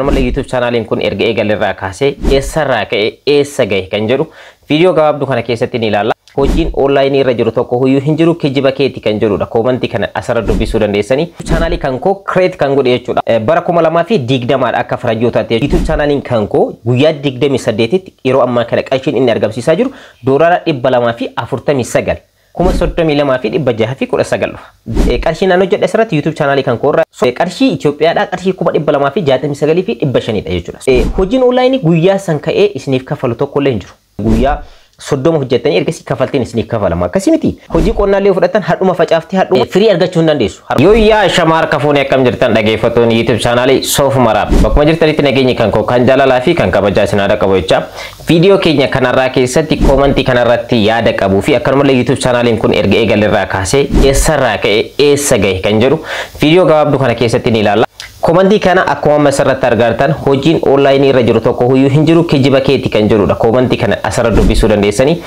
Malee YouTube chaanaaliin kun erga eegalerraa kaasee eessarraa ka'e eessa gahe kan jedhu viidiyoo gabaabduu kana keessatti ni ilaalla. Hojiin onlaayinii irra jiru tokko huyyuu hin jiru, kijiba keeti kan jedhudha. Koomantii kana asirra dubbisuu dandeessanii. Chaanaalii kan koo create kan godhe jechuudha. Bara 2020dha akka faranjootaatti. YouTube chaanaaliin kan koo guyyaa 28tti yeroo ammaa kana qarshiin inni argamsiisaa jiru $249. 32,619 dhufa. Qarshii naannoo jedhe asirratti YouTube chaanaalii kan koorraa qarshii Itoophiyaadhaa qarshii 269,500dha jechuudha. Hojiin onlaayinii guyyaa san ka'ee isiniif kafalu tokko illee hin jiru. Guyyaa 30 hojjettanii ergasii kafaltiin isiniif kafalama. Akkasii miti. Hojii qonnaallee fudhatan hadhuma facaaftee hadhuma firii argachuu hin dandeessu. Yoo yaa shamaar kafuun akkam jirtan, dhaggeeffattoonni YouTube chaanaalii Soof Maraab. Bakkuma jirtanitti nageenyi kan koo kan jaalalaa fi kan kabajaa isin haadha qabu jecha. Viidiyoo keenya kanarraa keessatti koomantii kanarratti yaada qabuu fi akkanumallee YouTube chaanaaliin kun erga eegalerraa kaasee eessarraa ka'e eessa gahe kan jedhu viidiyoo gabaabduu kana keessatti ni ilaalla. Koomantii kana akkuma amma asirratti argartan, hojiin onlaayinii irra jiru tokko huyyuu hin jiru, kijiba keeti kan jedhudha. Koomantii kana asirra dubbisuu dandeessanii.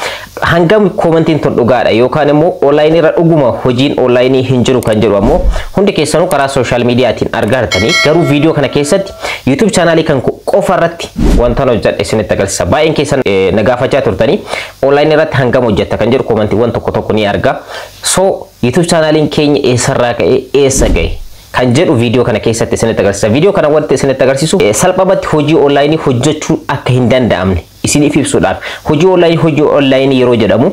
Hangam koomantiin tun dhugaadha yookaan immoo onlaayinii irra dhuguma hojiin onlaayinii hin jiru kan jedhu ammoo hundi keessanuu karaa sooshaal miidiyaatiin argartanii, garuu viidiyoo kana keessatti YouTube chaanaalii kan qofa irratti wanta hojjedhe isinitti agarsiisa. Baay'een keessan na gaafachaa turtanii, onlaayinii irratti hangam hojjetta kan jedhu koomantiiwwan tokko tokko ni arga. So YouTube chaanaaliin keenya eessarraa ka'ee eessa gahe kan jedhu viidiyoo kana keessatti isinitti agarsiisa. Viidiyoo kana wanti isinitti agarsiisu salphumatti hojii onlaayinii hojjechuu akka hin danda'amne isiniif ibsuudhaaf. Hojii onlaayinii yeroo jedhamu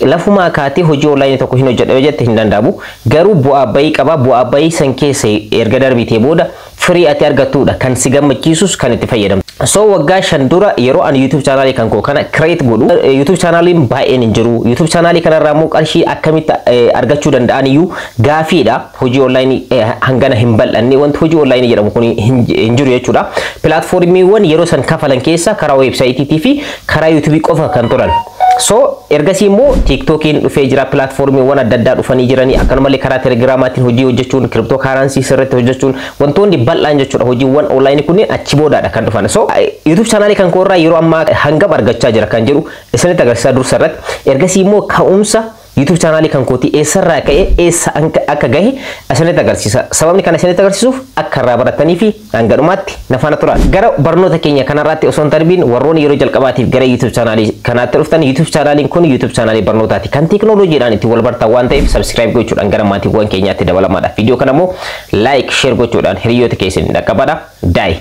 lafumaa kaatee hojii onlaayinii tokko hin hojjedha yoo jette hin danda'amu. Garuu bu'aa bayii qaba. Bu'aa bayii san keessa erga darbitee booda firii ati argattudha kan si gammachiisus kan itti fayyadamtu. So waggaa 5 dura yeroo ani YouTube chaanaalii kan koo kana create godhu YouTube chaanaaliin baay'een hin jiru. YouTube chaanaalii kanarraa immoo qarshii akkamitti argachuu danda'an iyyuu gaafiidha. Hojii onlaayinii hangana hin bal'anne, wanti hojii onlaayinii jedhamu kun hin jiru jechuudha. Pilaatfoormiiwwan yeroo san kafalan keessa karaa weebsaayitiitii fi karaa YouTubeii qofa kan turan. So ergasii immoo TikTokiin dhufee jira, pilaatfoormiiwwan adda addaa dhufanii jiranii, akkanumallee karaa Telegiraamaatiin hojii hojjechuun, crypto currency sirriitti hojjechuun, wantoonni bal'aan jechuudha, hojiiwwan onlaayinii kunneen achi boodaadha kan dhufan. So YouTube chaanaalii kan koorraa yeroo ammaa hangam argachaa jira kan jedhu isinitti agarsiisaa dursa irratti, ergasii immoo ka'umsa YouTube chaanaalii kan kootii eessarraa ka'ee eessa akka gahe isinitti agarsiisa. Sababni kana isinitti agarsiisuuf akka irraa baratanii fi hanga dhumaatti na faana tura. Gara barnoota keenya kanarraatti osoo hin darbiin, warroonni yeroo jalqabaatiif gara YouTube chaanaalii kanaatti dhuftan, YouTube chaanaaliin kun YouTube chaanaalii barnootaati. Kan teekinooloojiidhaan itti wal bartan waan ta'eef subscribe gochuudhaan gara maatiiwwan keenyaatti dabalamaadha. Viidiyoo kana immoo like, share gochuudhaan hiriyoota keessan dhaqqabadha. Daa'e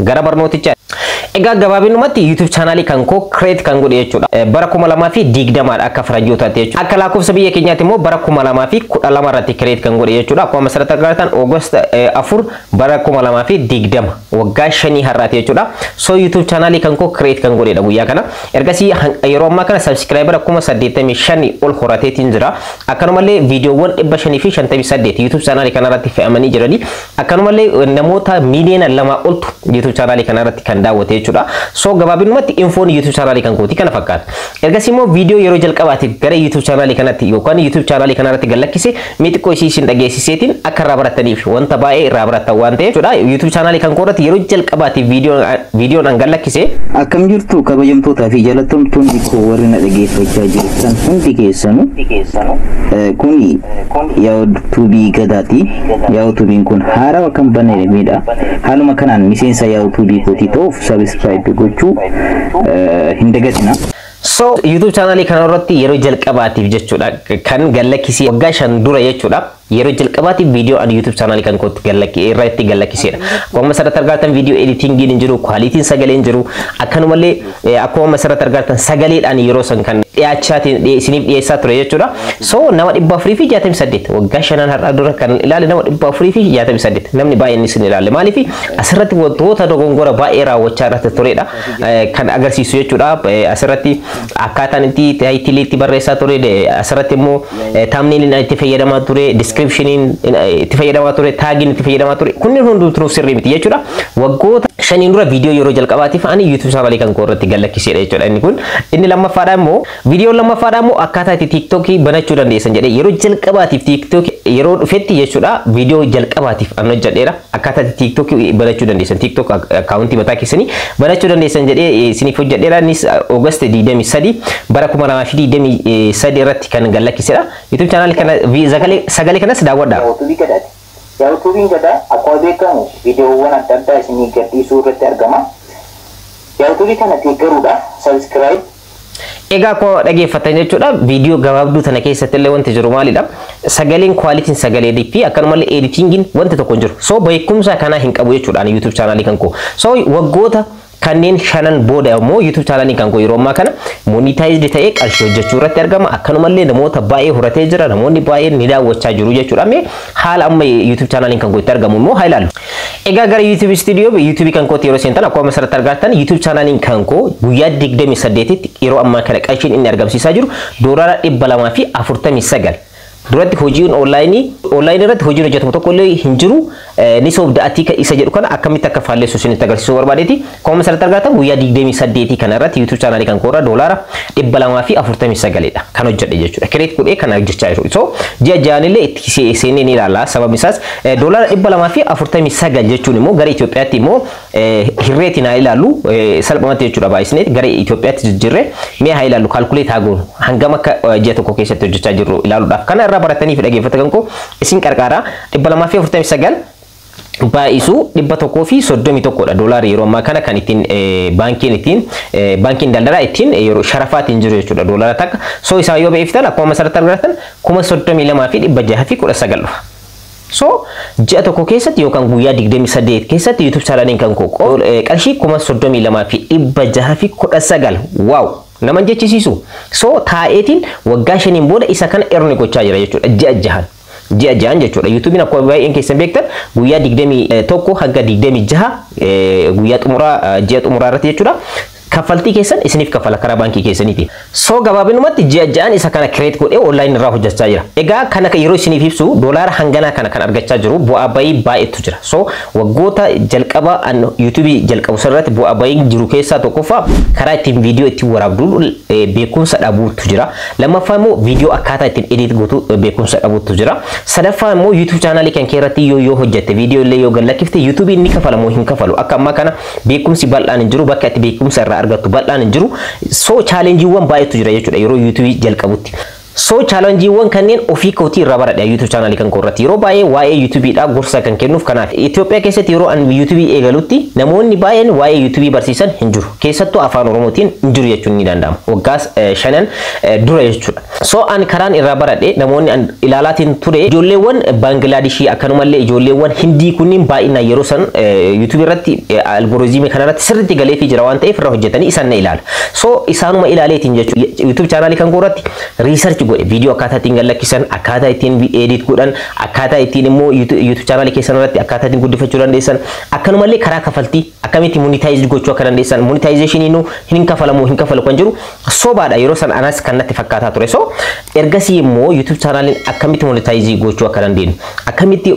gara barnootichaa. Egaa gabaabinumatti YouTube chaanaalii kan koo create kan godhe jechuudha. Bara 2020dha akka faranjootaatti jechuudha. Akka lakkoofsa biyya keenyaatti immoo bara 2012 irratti create kan godhe jechuudha. Akkuma asirratti agartan August 4 bara 2020, waggaa 5 har'aati jechuudha. So YouTube chaanaalii kan koo create kan godhedha guyyaa kana. Ergasii yeroo ammaa kana subscriber 85,000 ol horateetiin jira. Akkanumallee viidiyoowwan 558 YouTube chaanaalii kanarratti fe'amanii jirani. Akkanumallee namoota miiliyoona 2 oltu YouTube chaanaalii kanarratti kan daawwate jechuudha. So gabaabinumatti infoon YouTube chaanaalii kan kooti kana fakkaata. Ergasii immoo viidiyoo yeroo jalqabaatiif gara YouTube chaanaalii kanatti yookaan YouTube chaanaalii kanarratti gallakkise mee xiqqoo isii isin dhageessiseetiin akka irraa barataniif, wanta baay'ee irraa barattan waan ta'eef jechuudha. YouTube chaanaalii kan koorratti yeroo jalqabaatiif viidiyoon an gallakkise. Akkam jirtu, kabajamtootaa fi jaalatamtoonni koo warri na dhageeffachaa jirtan hundi keessanuu? Kuni Yaa'utuubii Gadaati. Yaa'utuubiin kun haarawa kan banamedha. Haaluma kanaan miseensa Yaa'utuubii kootii ta'uuf subscribe gochuu hin dagatina. So YouTube chaanaalii kana irratti yeroo jalqabaatiif jechuudha kan gallakkisee waggaa 5 dura jechuudha, yeroo jalqabaatiif viidiyoo ani YouTube chaanaalii kan kootti irratti gallakkiseedha. Akkuma asirratti argattan viidiyoo editingiin hin jiru, kwaalitiin sagalee hin jiru, akkanumallee akkuma asirratti argattan sagaleedhaan yeroo san kan dhiyaachaatiin isiniif dhiyeessaa ture jechuudha. So nama 468 waggaa 5n har'aa dura kan ilaale, nama 468, namni baay'een isin ilaale. Maaliif? Asirratti wantoota dogongora baay'ee raawwachaa irratti turedha kan agarsiisu jechuudha. Asirratti akkaataan itti titleii itti barreessaa ture, asirratti immoo thumbnailiin itti fayyadamaa ture, descriptioniin itti fayyadamaa ture, tagiin itti fayyadamaa ture, kunneen hundumtuu sirrii miti jechuudha. Waggoota 5n dura viidiyoo yeroo jalqabaatiif ani YouTube chaanaalii kan koo irratti gallakkiseedha jechuudha inni kun. Inni lammaffaadha immoo, viidiyoo lammaffaadha immoo akkaataa itti TikTokii banachuu dandeessan jedhee yeroo jalqabaatiif TikTok yeroo dhufetti jechuudha viidiyoo jalqabaatiif an hojjedheera. Akkaataa itti TikTokii banachuu dandeessan, TikTok akkaawuntii mataa keessanii banachuu dandeessan jedhee isiniif hojjedheera. Innis August 23 bara 2023 irratti kan gallakkisedha. YouTube chaanaalii kana sagalee kanas daawwadha. Yaa'utuubii Gadaati. Yaa'utuubiin Gadaa akkuma beekamu viidiyoowwan adda addaa isinii gadhiisuu irratti argama. Yaa'utuubii kana deeggaruudhaaf subscribe. Egaa akkuma dhageeffatan jechuudha, viidiyoo gabaabduu tana keessatti illee wanti jiru maalidha? Sagaleen, qualityn sagalee fi akkanumallee editingiin wanti tokko hin jiru. So beekumsa kanaa hin qabu jechuudha YouTube channelii kan koo. So waggoota kanneen shanan booda immoo YouTube channelii kan koo yeroo ammaa kana monetized ta'ee qarshii hojjechuu irratti argama. Akkanumallee namoota baay'ee horatee jira. Namoonni baay'een ni daawwachaa jiru jechuudha. Mee haala amma YouTube channelii kan koo itti argamu immoo haa ilaallu. Egaa gara YouTube Studio YouTube kan kootti yeroo seentan, akkuma asirratti argattan, YouTube channeliin kan koo guyyaa 28tti yeroo ammaa kana qarshiin inni argamsiisaa jiru $249. Duratti hojiin onlineii irratti hojiin hojjetamu tokko illee hin jiru, ni soobda'atii isa jedhu kana akkamitti akka faalleessu isinitti agarsiisuu barbaadeeti. Akkuma asirratti argattan, guyyaa 28 kana irratti YouTube channelii kan koorra $249dha kan hojjedhe jechuudha. Create godhee kan hojjechaa jiru. So ji'a ja'anillee itti seenee ni ilaalla. Sababni isaas $249 jechuun immoo gara Itoophiyaatti immoo hirreetiin haa ilaallu salphumatti jechuudha, baay'isnee gara Itoophiyaatti jijjiirree mee haa ilaallu, calculate haa goonu, hangam akka ji'a tokko keessatti hojjechaa jirru ilaaluudhaaf. Kana irraa baratanii fi dhaggeeffatan koo isin qarqaara. 249 baay'isuu 131dha doolaarri yeroo ammaa kana kan ittiin baankiin ittiin baankiin daldalaa ittiin yeroo sharafaatiin jiru jechuudha doolaara takka. So isaa yoo beektan, akkuma asirratti argattan, 32,619 dhufa. So ji'a tokko keessatti yookaan guyyaa 28 keessatti YouTube channeliin kan koo qarshii 32,619, wow, nama jechisiisu. So taa'eetiin waggaa 5n booda isa kana earn gochaa jira jechuudha ji'a jahan. Ji'a jahan jechuudha. YouTubeiin akkuma baay'een keessan beektan guyyaa 21 hanga 26, guyyaa xumuraa, ji'a xumuraa irratti jechuudha. Kaffaltii keessan isiniif kaffala karaa baankii keessaniiti. So gabaabinumatti ji'a ja'an isa kana create godhee online irraa hojjechaa jira. Egaa kana yeroo isiniif ibsu, doolaara hanganaa kana kan argachaa jiru bu'aa bayii baay'eetu jira. So waggoota jalqaba YouTubeii jalqabu sirratti bu'aa bayii jiru keessaa tokkoffaa karaa ittiin viidiyoo ittiin waraabdu beekumsa dhabuutu jira. Lammaffaa immoo viidiyoo akkaataa ittiin edit gootu beekumsa dhabuutu jira. Sadaffaa immoo YouTube channelii kan kee irratti yoo hojjette, viidiyoo illee yoo gallakkifte, YouTubeiin ni kafala moo hin kafalu? Akka ammaa kana beekumsi bal'aan hin jiru, bakka itti beekumsa irraa argattu bal'aan hin jiru. So challengeiiwwan baay'eetu jira jechuudha yeroo YouTubeii jalqabutti. So challengeiiwwan kanneen ofii kootii irraa baradhe YouTube channelii kan koo irratti. Yeroo baay'ee waa'ee YouTubeiidha gorsa kan kennuuf kanaaf. Itoophiyaa keessatti yeroo an YouTubeii eegalutti namoonni baay'een waa'ee YouTubeii barsiisan hin jiru. Keessattuu afaan Oromootiin hin jiru jechuun ni danda'ama. Waggaas 5n dura jechuudha. So an karaan irraa baradhe, namoonni an ilaalaatiin ture ijoolleewwan Baanglaadishii, akkanumallee ijoolleewwan Hindii kunniin baay'inaan yeroo san YouTubeii irratti algorithmii kanarratti sirriitti galeefii jira waan ta'eef irra hojjetanii isaan na ilaala. So isaanuma ilaaleetiin jechuudha. YouTube channelii kan koo irratti research godhe, viidiyoo akkaataa ittiin gallakkisan, akkaataa ittiin edit godhan, akkaataa ittiin immoo YouTube channelii keessan irratti akkaataa ittiin guddifachuu dandeessan, akkanumallee karaa kafaltii akkamitti monetize gochuu akka dandeessan, monetizationiin hin kafalamu hin kafalu kan jiru sobaadha yeroo san anas kan natti fakkaataa ture. So ergasii immoo YouTube channeliin akkamitti monetize gochuu akka dandeenyu, akkamitti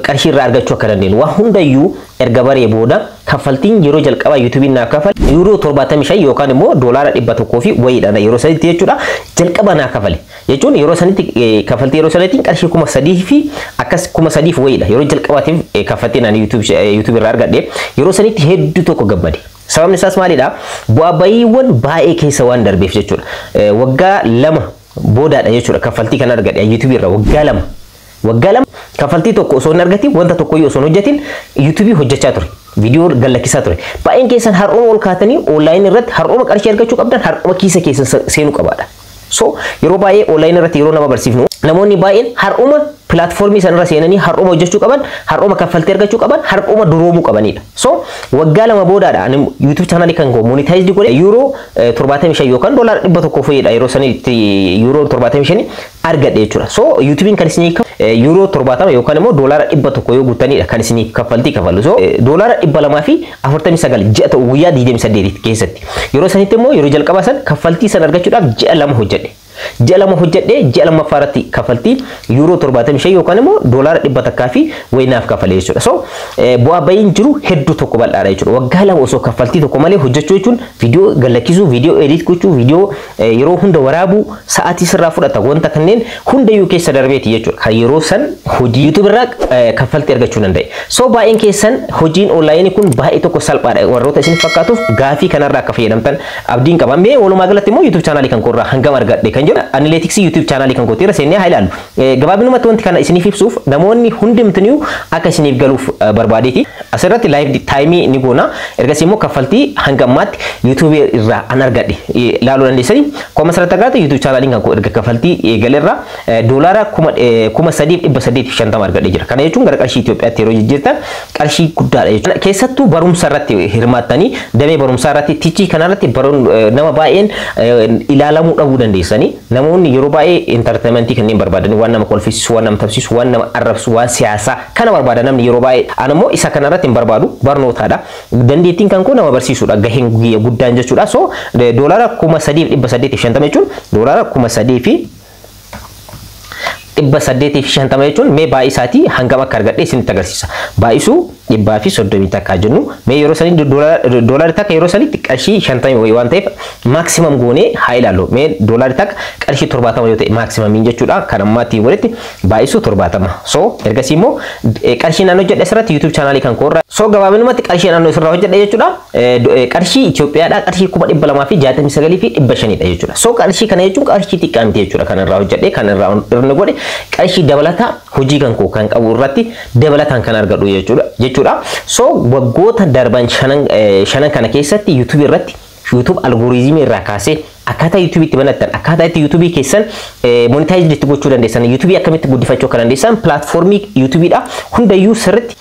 qarshii irraa argachuu akka dandeenyu waa hundayyuu erga baree booda, kaffaltiin yeroo jalqabaa YouTubeiin naaf kafale yuuroo 75 yookaan immoo $100 fi wayiidha yeroo sanitti jechuudha. Jalqaba naa kafale jechuun yeroo sanitti kaffaltii yeroo sanitti qarshii 3000 fi akkas, 3000 fi wayiidha yeroo jalqabaatiif kaffaltiin ani YouTube irraa argadhe. Yeroo sanitti hedduu tokko gammade. Sababni isaas maalidha? Bu'aa bayiiwwan baay'ee keessa waan darbeef jechuudha. Waggaa 2 boodaadha jechuudha kaffaltii kan argadhe YouTube irraa, waggaa 2. Waggaa 2 kaffaltii tokko osoo hin argatin, wanta tokko osoo hin hojjetin YouTubeii hojjechaa ture. Viidiyoo gallakkisaa ture. Baay'een keessan har'uma ol kaatanii online irratti har'uma qarshii argachuu qabdan, har'uma kiisa keessan seenuu qabaadha. So yeroo baay'ee online irratti yeroo nama barsiifnu, namoonni baay'een har'uma platformii sanarra seenanii har'uma hojjechuu qaban, har'uma kaffaltii argachuu qaban, har'uma duroomuu qabanidha. So waggaa 2 boodaadha ani YouTube channelii kan koo monetized godhe, yuuroo 75 yookaan $100 fayyada yeroo sanitti yuuroo 75 argadhe jechuudha. So YouTubeiin kan isinii yuuroo 70 yookaan immoo $100 yoo guutanidha kan isinii kaffaltii kafalu. So $249 ji'a ta'u guyyaa 28 keessatti. Yeroo sanitti immoo yeroo jalqabaa san kaffaltii san argachuudhaaf ji'a 2 hojjedhe. Ji'a 2 hojjedhee ji'a lammaffaa irratti kaffaltii yuuroo 75 yookaan immoo $100 fi wayinaaf kafalee jechuudha. So bu'aa bayiin jiru hedduu tokko bal'aadha jechuudha. Waggaa 2 osoo kaffaltii tokko malee hojjechuu jechuun, viidiyoo gallakkisuu, viidiyoo edit gochuu, viidiyoo yeroo hunda waraabuu sa'aatii sirraa fudhata, wanta kanneen hundayyuu keessa darbeeti jechuudha. Kan yeroo san hojii YouTube irraa kaffaltii argachuu danda'e. So baay'een keessan hojiin onlineii kun baay'ee tokko salphaadha warroota isin fakkaatuuf gaafii kanarraa akka fayyadamtan abdiin qaba. Mee walumaa galatti immoo YouTube channelii kan koorraa hangam argadhe kan jedhu jedhu analytics YouTube channelii kan kootii irra seennee haa ilaallu. Gabaabinumatti wanti kana isiniif ibsuuf namoonni hundumtiniyyuu akka isiniif galuuf barbaadeeti. Asirratti live time ni goona. Ergasii immoo kaffaltii hanga ammaatti YouTube irraa an argadhe ilaaluu dandeessanii. Akkuma asirratti agartu, YouTube channeliin kan koo erga kaffaltii eegalerraa doolaara 3,850 argadhee jira. Kana jechuun gara qarshii Itoophiyaatti yeroo jijjiirtan qarshii guddaadha jechuudha. Keessattuu barumsa irratti hirmaattanii, damee barumsaa irratti, tichii kanarratti nama baay'een ilaalamuu dhabuu dandeessanii. Namoonni yeroo baay'ee entertainmentii kanneen barbaadan, waan nama kolfisiisu, waan nama tapsiisu, waan nama arrabsu, waan siyaasaa kana barbaada namni yeroo baay'ee. An immoo isa kanarratti hin barbaadu, barnootaadha. Dandeettiin kan koo nama barsiisuudha, gaheen guddaan jechuudha. So doolaara 3,850 jechuun, doolaara 3,850 jechuun, mee baay'isaatii hangam akka argadhe isinitti agarsiisa. Baay'isuu 131 jennu. Mee yeroo sanii doolaarri takka yeroo sanitti qarshii 50 wayii waan ta'eef maximum goonee haa ilaallu. Mee doolaarri takka qarshii 70 yoo ta'e maximumiin jechuudha. Kan ammaatti walitti baay'isuu 70. So ergasii immoo qarshii naannoo hojjedhe asirratti YouTube channelii kan koorra. So gabaabinumatti qarshii naannoo isirraa hojjedhe jechuudha. Qarshii Itoophiyaadhaa qarshii 269,500dha jechuudha. So qarshii kana jechuun qarshii xiqqaa miti jechuudha, kan irraa hojjedhe, kan irraa irra godhe, qarshii dabalataa hojii kan koo kan qabu irratti dabalataan kan argadhu jechuudha. So waggoota darban shanan kana keessatti YouTube irratti, YouTube algorithmii irraa kaasee, akkaataa YouTube itti banattan, akkaataa itti YouTube keessan monetize itti gochuu dandeessan, YouTube akkamitti guddifachuu akka dandeessan, platformii YouTubeidha hundayyuu sirritti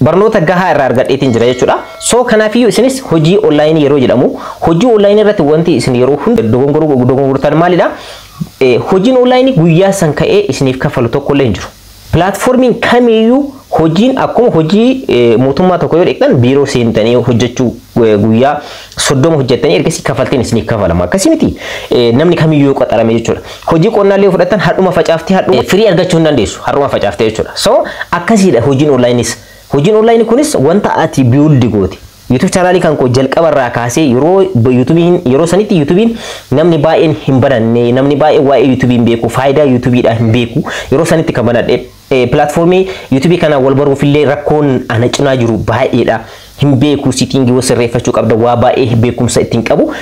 barnoota gahaa irraa argadheetiin jira jechuudha. So kanaafiyyuu isinis hojii online yeroo jedhamu, hojii online irratti wanti isin yeroo hunda dogongortan maalidha? Hojiin online guyyaa san ka'ee isiniif kaffalu tokko illee hin jiru. Platformiin kamiyyuu hojiin akkuma hojii mootummaa tokko yoo dhaqxan, biiroo seentanii hojjechuu, guyyaa 30 hojjettanii ergasii kafaltiin isiniif kafalama. Akkasii miti, namni kamiyyuu yoo qaxarame jechuudha. Hojii qonnaallee yoo fudhattan, hadhuma facaaftee hadhuma firii argachuu hin dandeessu. Har'uma facaaftee jechuudha. So akkasiidha hojiin onlineiis. Hojiin onlineii kunis wanta ati build goote. YouTube channelii kan koo jalqaba irraa kaasee, yeroo YouTubeiin, yeroo sanitti YouTubeiin namni baay'een hin bananne, namni baay'een waa'ee YouTubeii hin beeku, faayidaa YouTubeiidha hin beeku, yeroo sanitti kan banadhe. Platformii YouTubeii kana wal baruuf illee rakkoon ana cinaa jiru baay'eedha. Hin beeku, settingii sirreeffachuu qabda, waa baay'ee beekumsa ittiin qabu.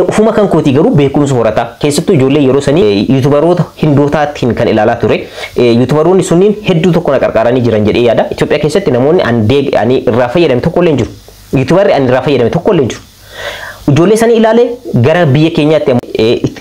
Ufuma kan kootii garuu beekumsa horata. Keessattuu ijoollee yeroo sanii YouTuberoota hindootaatiin kan ilaalaa ture. YouTuberoonni sunniin hedduu tokko na qarqaaranii jiran jedhee yaada. Itoophiyaa keessatti namoonni ani irraa fayyadame tokko illee hin jiru. YouTuberri ani irraa fayyadame tokko illee hin jiru. Ijoollee sanii ilaalee gara biyya keenyaatti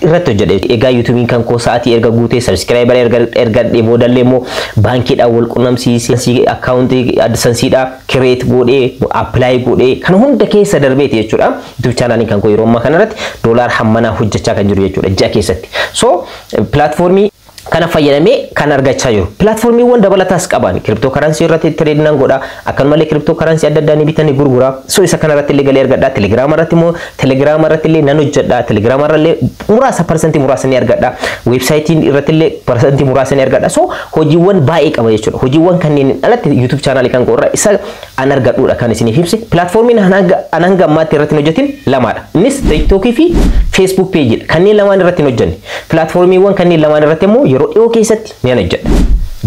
irratti hojjedhe. Egaa YouTubeiin kan koo sa'aatii erga guutee, subscriber erga boodallee immoo baankiidhaan wal qunnamsiisee, accountii AdSenseiidhaa create godhee, apply godhee, kan hunda keessa darbeeti jechuudha. YouTube channeliin kan koo yeroo ammaa kanarratti doolaar hammanaa hojjechaa kan jiru jechuudha ji'a keessatti. So platformii kana fayyadamee kan argachaa jiru. Platformiiwwan dabalataas qaban, crypto currency irratti trade nan godha. Akkanumallee crypto currency adda addaa ni bitanii gurgura. So isa kana irratti illee galii argadha. Telegrama irratti immoo, Telegrama irratti illee nan hojjedha. Telegrama irra illee muraasa, percentii muraasa ni argadha. Websiteiin irratti illee percentii muraasa ni argadha. So hojiiwwan baay'ee qaba jechuudha. Hojiiwwan kanneen alatti YouTube channelii kan qorra isa an argadhuudha kan isiniif ibse. Platformiin an hanga ammaatti irratti hin hojjetin lamaadha. Innis TikTokii fi Facebook pageiidha. Kanneen lamaan irratti hin hojjenne. Platformiiwwan kanneen lamaan irratti immoo yeroo dhiyoo keessatti ni hojjedha.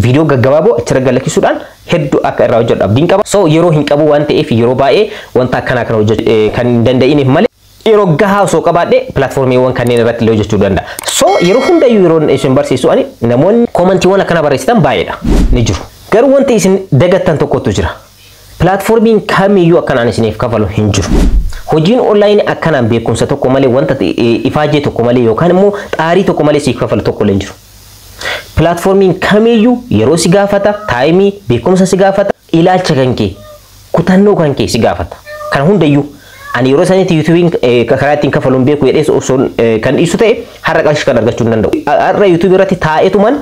Viidiyoo gaggabaaboo achirra galakkisuudhaan hedduu akka irraa hojjedhu abdiin qaba. So yeroo hin qabu waan ta'eef yeroo baay'ee wanta akkanaa kana hojjechuu kan hin danda'iniif malee, yeroo gahaa osoo qabaadhe platformiiwwan kanneen irratti illee hojjechuu danda'a. So yeroo hundayyuu yeroo isin barsiisu ani namoonni commentiiwwan akkana barreessitan baay'eedha ni jiru. Garuu wanti isin dagattan tokkotu jira. Platformiin kamiyyuu akkanaan isiniif kafalu hin jiru. Hojiin onlineii akkanaan beekumsa tokko malee, wanta ifaajee tokko malee yookaan immoo xaarii tokko malee siif kafalu tokko illee hin jiru. Platformiin kamiyyuu yeroo si gaafata, timeii, beekumsa si gaafata, ilaalcha kan kee, kutannoo kan kee si gaafata. Kan hundayyuu ani yeroo sanitti YouTubeiin karaa ittiin kafaluun beeku jedhee osoo kan dhiisu ta'e, har'a qarshii kan argachuu hin danda'u. Har'a YouTubeii irratti taa'eetuman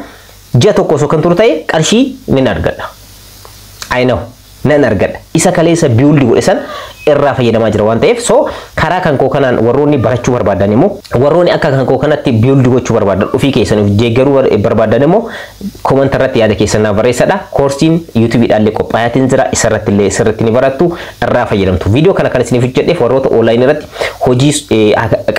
ji'a tokko osoo kan turu ta'e qarshii nin argadha. I know, nan argadha. Isa kaleessa build godhe san irraa fayyadamaa jira waan ta'eef, so karaa kan koo kanaan warroonni barachuu barbaadan immoo, warroonni akka kan koo kanatti build gochuu barbaadan, ofii keessaniif deeggaruu barbaadan immoo, comment irratti yaada keessan naaf barreessadha. Courseiin YouTubeiidhaan illee qophaa'aatiin jira, isarratti illee sirriitti ni barattu, irraa fayyadamtu. Viidiyoo kana kan isiniif hojjedheef warroota onlineii irratti hojii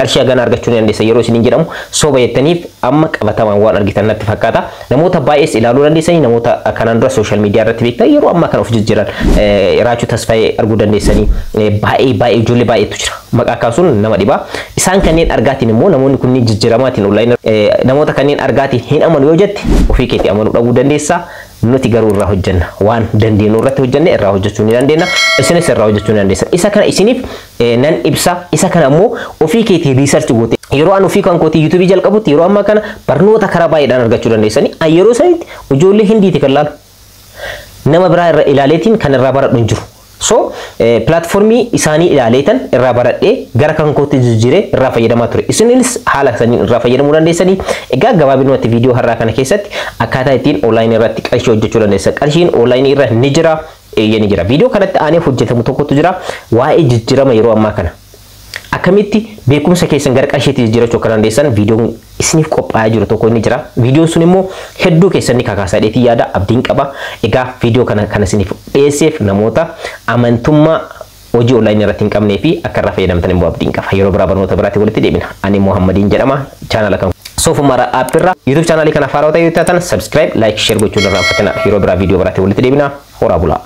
qarshii hagana argachuu ni dandeessa yeroo isiniin jedhamu soba jettaniif, amma qabatamaan waan argitan natti fakkaata. Namoota baay'ees ilaaluu dandeessanii, namoota kanaan dura social media irratti beektan, yeroo ammaa kana of jijjiiran, Raachuu Tasfaayee arguu dandeessanii. Baay'ee baay'ee ijoollee baay'eetu jira. Maqaa kaasuun nama dhiba. Isaan kanneen argaatiin immoo namoonni kunniin jijjiiramaatiin online namoota kanneen argaatiin hin amanu yoo jette, ofii keetii amanuu dhabuu dandeessa. Nuti garuu irraa hojjenna. Waan dandeenyu irratti hojjenne, irraa hojjechuu ni dandeenya. Isinis irraa hojjechuu ni dandeessa. Isa kana isiniif nan ibsa. Isa kana immoo ofii keetii research goote. Yeroo an ofii kan kootii YouTubeii jalqabutti, yeroo ammaa kana barnoota karaa baay'eedhaan argachuu dandeessanii. Yeroo sanitti ijoollee Hindiiti kan laalu. Nama biraa irra ilaaleetiin kan irraa baradhu hin jiru. So platformii isaanii ilaaleetan irraa baradhee gara kan kootti jijjiiree irraa fayyadamaa ture. Isinis haala saniin irraa fayyadamuu dandeessanii. Egaa gabaabinumatti viidiyoo har'aa kana keessatti akkaataa ittiin onlineii irratti qarshii hojjechuu dandeessan. Qarshiin onlineii irra ni jira, eeyyee ni jira. Viidiyoo kanatti aanee hojjetamu tokkotu jira, waa'ee jijjiirama yeroo ammaa kana. Akkamitti beekumsa keessan gara qarshiitti jijjiirachuu akka dandeessan viidiyoon isiniif qophaa'aa jiru tokko ni jira. Viidiyoon sun immoo hedduu keessan ni kakaasaa dheetii yaada abdiin qaba. Egaa viidiyoo kana isiniif dhiyeesseef namoota amantummaa hojii onlineii irratti hin qabnee fi akka irraa fayyadamtan immoo abdiin qaba. Yeroo biraa barnoota biraatti walitti deebina. Ani Muhammadiin jedhama. Chaanala kan Soofumara App irraa YouTube chaanalii kana haarawaa ta'e yoo taatan, subscribe, like, share gochuun irraanfatina. Yeroo biraa viidiyoo biraatti walitti deebina. Horaa bulaa.